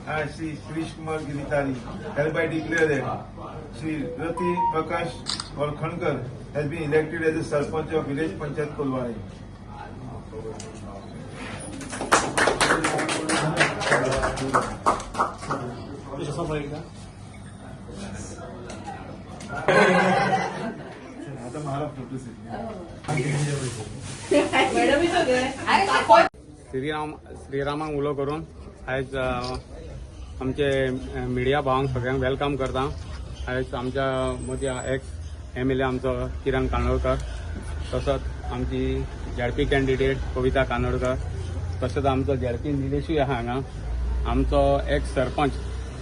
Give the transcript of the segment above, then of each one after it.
I, Shri Shirish Kumar Giritari, hereby declare that Shri Rati Prakash Varkhankar has been elected as a Sarpanch of Village Panchayat Kolwale. आता मला photo. Shriram श्रीरामाक उलो करून आयज आमचे media भावांक सगळ्यांक welcome करता. आयज आमच्या मदीं एक्स एमएलए आमचो किरण कानोडकर, तसोच आमची झेडपी कॅन्डिडेट कविता कानोडकर, तशेंच आमचो झेडपी निलेशूय आहा हांगा, आमचो एक्स सरपंच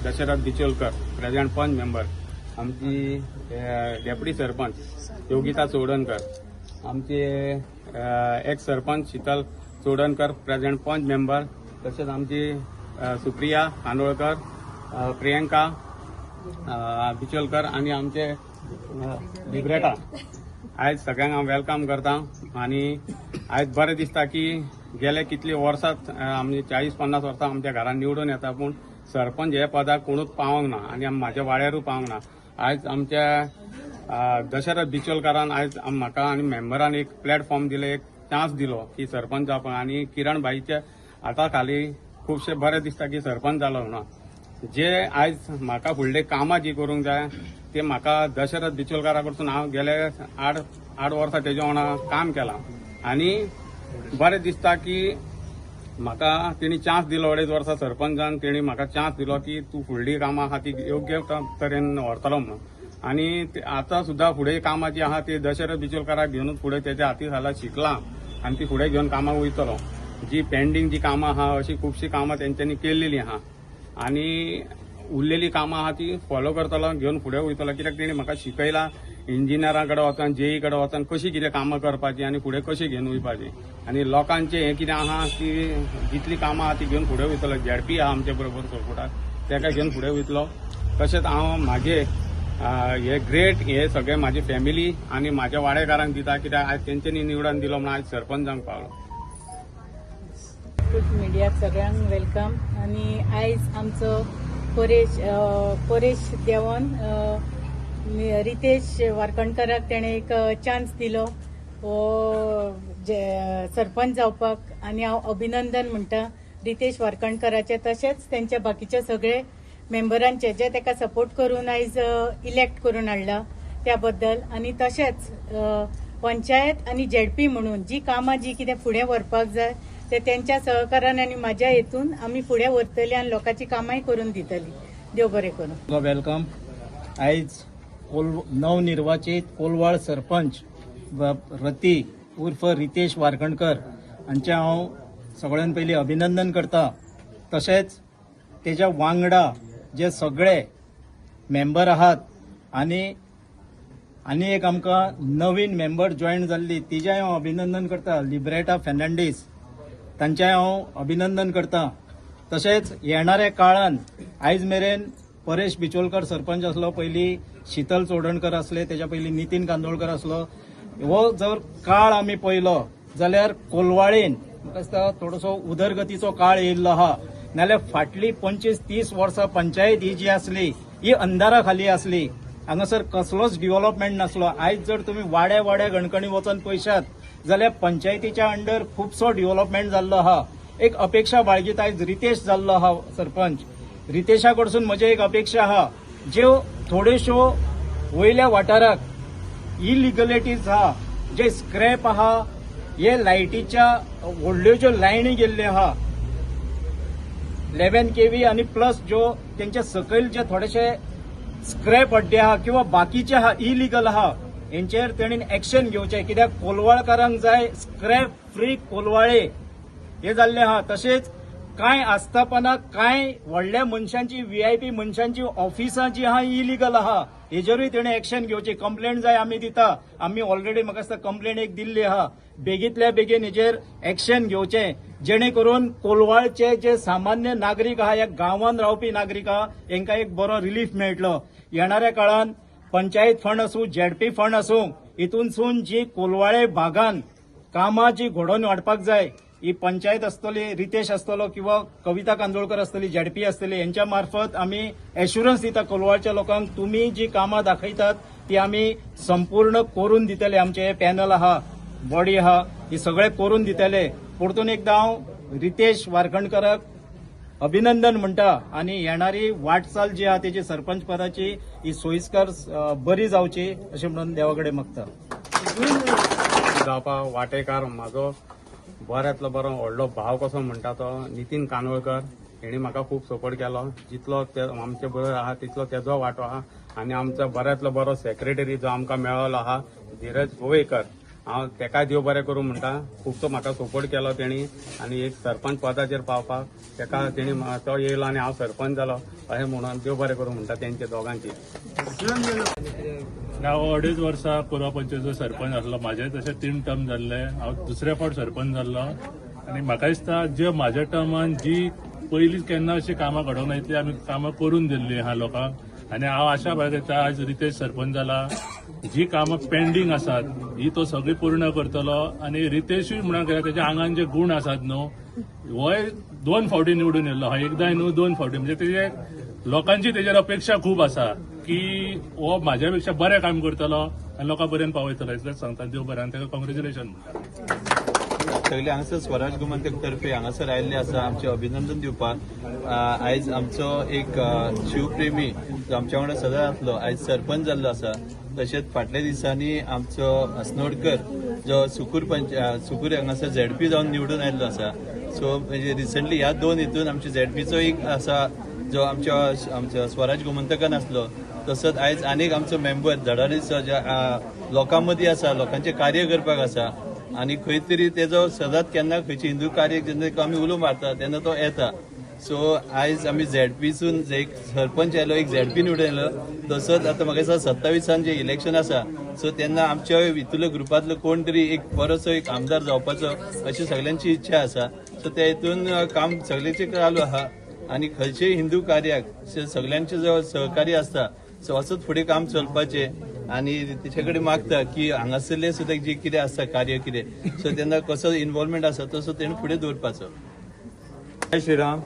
दशरथ बिचोलकर, प्रेझेंट पंच मेंबर, आमची डेप्युटी सरपंच योगिता चोडणकर, आमचे एक्स सरपंच शीतल चोडणकर, प्रेझेंट पंच मेंबर, तशेंच आमची सुप्रिया कांदोळकर, प्रियंका बिचोलकर आनी आमचे लिब्रेटा. आयज सगळ्यांक हांव welcome करता आनी आयज बरें दिसता की गेले कितली वर्सां, आमी 40-50 वर्सां आमच्या घरान निवडून येता, पूण सरपंच हे पदाक कोणूच पावंक ना आनी म्हाज्या वाड्यारूय पावंक ना. आयज आमच्या दशरथ बिचोलकारान आयज म्हाका आनी मेंबरान एक प्लॅटफॉर्म दिले, एक चान्स दिलो की सरपंच जावपाक आनी किरण भाईच्या हाता खाली खुबशे बरें दिसता की सरपंच जालो म्हणून. जे आयज म्हाका फुडले कामां जी करूंक जाय ते म्हाका दशरथ बिचोलकारा कडसून, हांव गेले 8 8 वर्सां तेज्या वांगडा काम केलां आनी बरें दिसता की म्हाका तेणी चान्स दिलो. अडेच वर्सां सरपंचान तेणी म्हाका चान्स दिलो की तूं फुडली कामां आहा ती योग्य तरेन व्हरतलो म्हणून. आनी आतां सुद्दां फुडें कामां जी आहा ती दशरथ बिचोलकाराक घेवनूच फुडें तेच्या हाती खाला शिकलां आनी ती फुडें घेवन कामाक वयतलो. जी पेंडींग जी कामां आहा, अशी खुबशीं कामां तेंच्यांनी केल्लेली आहा आनी उरलेली कामां आहा ती फॉलो करतलो, घेवन फुडें वयतलो, कित्याक तेणी म्हाका शिकयला इंजिनियरा कडेन वचोन, जेई कडेन वचोन कशी कितें कामां करपाची आनी फुडें कशी घेवन वयपाची आनी लोकांचें हें कितें आहा ती जितली कामां आहा ती घेवन फुडें वयतलो. झेडपी आहा आमचे बरोबर सपोर्टाक, तेका घेवन फुडें वयतलो. तशेंच हांव म्हाजे हे ग्रेट हे सगळे म्हाजी फॅमिली आनी म्हाज्या वाडेकारांक दिता, कित्याक आयज तेंच्यांनी निवडून दिलो म्हणून आयज सरपंच जावंक पावलो. मिडियाक सगळ्यांक welcome. आनी आयज आमचो परेश देवन रितेश वारकणकराक तेणें एक चान्स दिलो हो सरपंच जावपाक आनी हांव अभिनंदन म्हणटा रितेश वारकणकराचें, तशेंच तेंच्या बाकीच्या सगळे मेंबरांचे जे तेका सपोर्ट करून आयज इलेक्ट करून हाडला त्या बद्दल. आनी तशेंच पंचायत आनी झेडपी म्हणून जी कामां जी कितें फुडें व्हरपाक जाय ते तेंच्या सहकारान आनी म्हाज्या हेतून आमी फुडें व्हरतली आनी लोकांची कामांय करून दितली. देव बरें करूं. Welcome. आयज कोल नवनिर्वाचित कोलवाळ सरपंच रती उर्फ रितेश वारखंडकर हांचें हांव सगळ्यान पयलीं अभिनंदन करता. तशेंच तेज्या वांगडा जे सगळे मेंबर आहात आनी आनी एक आमकां नवीन मेंबर जॉयन जाल्ली तिजें हांव अभिनंदन करता, लिब्रेटा फेर्नांडीस, तांचें हांव अभिनंदन करता. तशेंच येणाऱ्या काळान आयज मेरेन परेश बिचोलकर सरपंच आसलो, पयलीं शीतल चोडणकर आसले, तेच्या पयलीं नितीन कांदोळकर आसलो. हो जर काळ आमी पळयलो जाल्यार कोलवाळेन म्हाका दिसता थोडोसो उदरगतीचो काळ येयल्लो आहा. नाल्यार फाटली 25-30 वर्सां पंचायत ही जी आसली ही अंधारा खाली आसली. हांगासर कसलोच डिव्हलपमेंट नासलो. आयज जर तुमी वाड्या वाड्या गणकणी वचोन पळयशात जाल्यार पंचायतीच्या अंडर खुबसो डिव्हलपमेंट जाल्लो आहा. एक अपेक्षा बाळगीत आयज रितेश जाल्लो आहा सरपंच. रितेशा कडसून म्हजी एक अपेक्षा आहा, ज्यो थोड्योश्यो वयल्या वाठाराक इलिगलिटीज आहा, जे स्क्रॅप आहा, हे लायटीच्या व्हडल्यो ज्यो लायनी गेल्ल्यो आहा 11 केवी आनी प्लस ज्यो तेंच्या सकयल जे थोडेशे स्क्रॅप अड्डे आहा किंवा बाकीचे आहा, इलिगल आहा, हेंचेर तेणीन एक्शन घेवचें, कित्याक कोलवाळकारांक जाय स्क्रॅप फ्री कोलवाळे हे जाल्ले आहा. तशेंच कांय आस्थापनां, कांय व्हडल्या मनशांची, व्हीआयपी मनशांची ऑफिसां जी आहा इलिगल आहा, हेजेरूय तेणें एक्शन घेवची. कंप्लेंट जाय आमी दिता. आमी ऑलरेडी म्हाका दिसता कंप्लेंट एक दिल्ली आहा. बेगींतल्या बेगीन हेजेर एक्शन घेवचें, जेणे करून कोलवाळचे जे सामान्य नागरीक आहा, ह्या गांवांत रावपी नागरीक आहा, हेंकां एक बरो रिलीफ मेळटलो. येणाऱ्या काळान पंचायत फंड आसूं, झेडपी फंड आसूं, हितूनसून जी कोलवाळे भागान कामां जी घडोवन हाडपाक जाय ही पंचायत आसतली, रितेश आसतलो किंवा कविता कांदोळकर आसतली, झेडपी आसतली, हेंच्या मार्फत आमी एश्युरन्स दिता कोलवाळच्या लोकांक, तुमी जी कामां दाखयतात ती आमी संपूर्ण करून दितले. आमचे हे पॅनल आहा, बॉडी आहा, ही सगळे करून दितले. परतून एकदां हांव रितेश वारखंडकराक अभिनंदन म्हणटा आनी येणारी वाटचाल जी आहा तेजी सरपंच पदाची ही सोयीस्कर बरी जावची अशें म्हणून देवा कडेन मागता. जावपा वाटेकार म्हाजो बऱ्यांतलो बरो व्हडलो भाव कसो म्हणटा तो नितीन कानोळकर, हेणी म्हाका खूब सपोर्ट केलो. जितलो ते आमचे बरोबर आहा तितलो तेजो वांटो आहा. आनी आमचो बऱ्यांतलो बरो सेक्रेटरी जो आमकां मेळ्ळो आहा धीरज गोवेकर, हांव तेकाय देव बरें करूं म्हणटा. खुबसो म्हाका सपोर्ट केलो तेणी आनी एक सरपंच पदाचेर पावपाक तेका तेणी तो येयलो आनी हांव सरपंच जालो अशें म्हणून देव बरें करूं म्हणटा तेंचे दोगांची. हांव 2.5 वर्सां कोलवा पंचायतीचो सरपंच आसलो. म्हाजे तशें 3 टर्म जाल्ले, हांव दुसरे फावट सरपंच जाल्लो. आनी म्हाका दिसता जे म्हाज्या टर्मान जी पयलीं केन्ना अशी कामां घडोवंक ना इतली आमी कामां करून दिल्ली आहा लोकांक. आनी हांव आशा बाळगयता आज रितेश सरपंच जाला, जी कामां पेंडींग आसात ही तो सगळी पूर्ण करतलो. आनी रितेशूय म्हणून कित्याक तेच्या आंगान जे गूण आसात न्हू, होय 2 फावटी निवडून येयल्लो, हय एकदां न्हू 2 फावटी, म्हणजे तेजे लोकांची तेजेर अपेक्षा खूब आसा की हो म्हाज्या पेक्षा बरें काम करतलो आनी लोकां पर्यंत पावयतलो. इतलेंच सांगता, देव बरें आनी ताका कॉंग्रेच्युलेशन म्हणटा. सगळे हांगासर स्वराज गोमंतक तर्फे हांगासर आयिल्ले आसा आमचे अभिनंदन दिवपाक. आयज आमचो एक शिवप्रेमी जो आमच्या वांगडा सदांच आसलो आयज सरपंच जाल्लो आसा. तशेंच फाटल्या दिसांनी आमचो अस्नोडकर जो सुकूर सुकूर हांगासर झेडपी जावन निवडून आयिल्लो आसा. सो म्हणजे रिसंटली ह्या 2 हितून आमच्या झेडपीचो एक आसा जो आमच्या स्वराज गोमंतकान आसलो. तसोच आयज आनीक आमचो मेंबर धडाडीचो जे लोकां मदीं आसा, लोकांचें कार्य करपाक आसा आनी खंय तरी तेजो सदांच केन्ना खंयचे हिंदू कार्य जेन्ना आमी उलो मारता तेन्ना तो येता. सो आयज आमी झेडपीसून एक सरपंच आयलो, एक झेडपी निवडून आयलो. तसोच आतां म्हाका दिसता 27 जे इलेक्शन आसा सो तेन्ना आमच्या हितूंतलो ग्रुपांतलो कोण तरी एक बरोसो एक आमदार जावपाचो अशी सगळ्यांची इच्छा आसा. सो त्या हितून काम सगळ्यांचे चालू आहा आनी खंयचेय हिंदू कार्याक सगळ्यांचे जो सहकार्य आसता सो असोच फुडें काम चलपाचें. आनी तेचे कडेन मागता की हांगासरले सुद्दां जे कितें आसा कार्य कितें सो तेन्ना कसो इन्वॉल्वमेंट आसा तसो तेणें फुडें दवरपाचो. जय श्रीराम.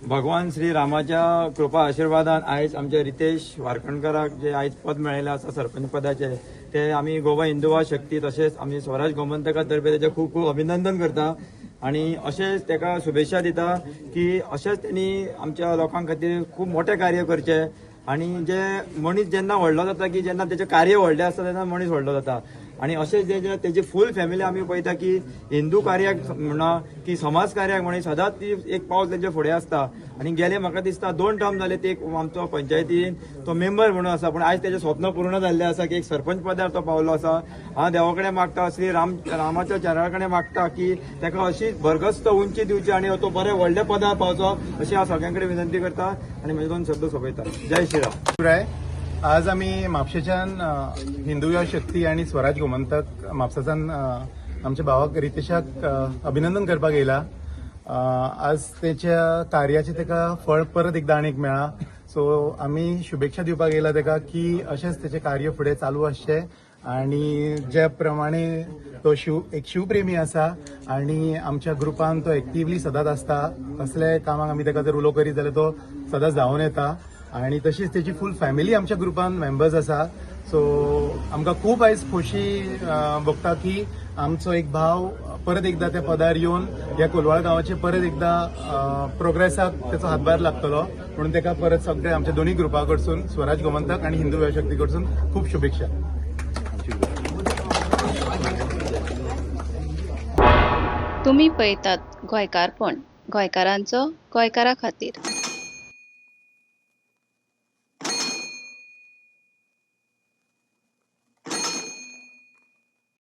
भगवान श्री रामाच्या कृपा आशिर्वादान आयज आमच्या रितेश वारखंडकराक जे आयज पद मेळिल्लें आसा सरपंच पदाचें, ते आमी गोवा हिंदुवा शक्ती तशेंच आमी स्वराज गोमंतका तर्फे तेचें खूब खूब अभिनंदन करता आनी अशेंच तेका शुभेच्छा दिता की अशेंच तेणी आमच्या लोकां खातीर खूब मोठें कार्य करचें. आनी जे मनीस जेन्ना व्हडलो जाता की जेन्ना तेचें कार्य व्हडलें आसता तेन्ना मनीस व्हडलो जाता. आनी अशें जे तेजी फूल फॅमिली आमी पळयता की हिंदू कार्याक म्हणा की समाज कार्याक म्हणा सदांच ती एक पावल तेंच्या फुडें आसता. आनी गेले म्हाका दिसता 2 टर्म जाले ते एक आमचो पंचायतीन तो मेंबर म्हणून आसा, पूण आयज तेजें स्वप्न पूर्ण जाल्लें आसा की एक सरपंच पदार तो पावलो आसा. हांव देवा कडेन मागता, श्री रामाच्या चरणा कडेन मागता की ताका अशीच भरगस्त उंची दिवची आनी तो बरे व्हडल्या पदार पावचो अशी हांव सगळ्यां कडेन विनंती करता आनी म्हजे 2 शब्द सोंपयता. जय श्रीराम. आज आमी म्हापशेच्यान हिंदू युवा शक्ती आनी स्वराज गोमंतक म्हापसाच्यान आमच्या भावाक रितेशाक अभिनंदन करपाक येयला. आज तेच्या कार्याचें तेका फळ परत एकदां आनीक मेळ्ळा. सो आमी शुभेच्छा दिवपाक येयला तेका की अशेंच तेचें कार्य फुडें चालू आसचें आनी ज्या प्रमाणे तो एक शिवप्रेमी आसा आनी आमच्या ग्रुपान तो एक्टिवली सदांच आसता. असल्या कामाक आमी तेका जर उलो करीत जाल्यार तो सदांच धांवन येता आनी तशीच तेची फूल फॅमिली आमच्या ग्रुपान मेंबर्स आसा. सो आमकां खूब आयज खोशी भोगता की आमचो एक भाव परत एकदां त्या पदार येवन ह्या कोलवाळ गांवाचे परत एकदां प्रोग्रेसाक तेचो हातभार लागतलो म्हणून तेका परत सगळे आमच्या दोनूय ग्रुपा कडसून स्वराज गोमंतक आनी हिंदू युवा शक्ती कडसून खूब शुभेच्छा. तुमी पळयतात गोंयकारपण, गोंयकारांचो गोंयकारा खातीर.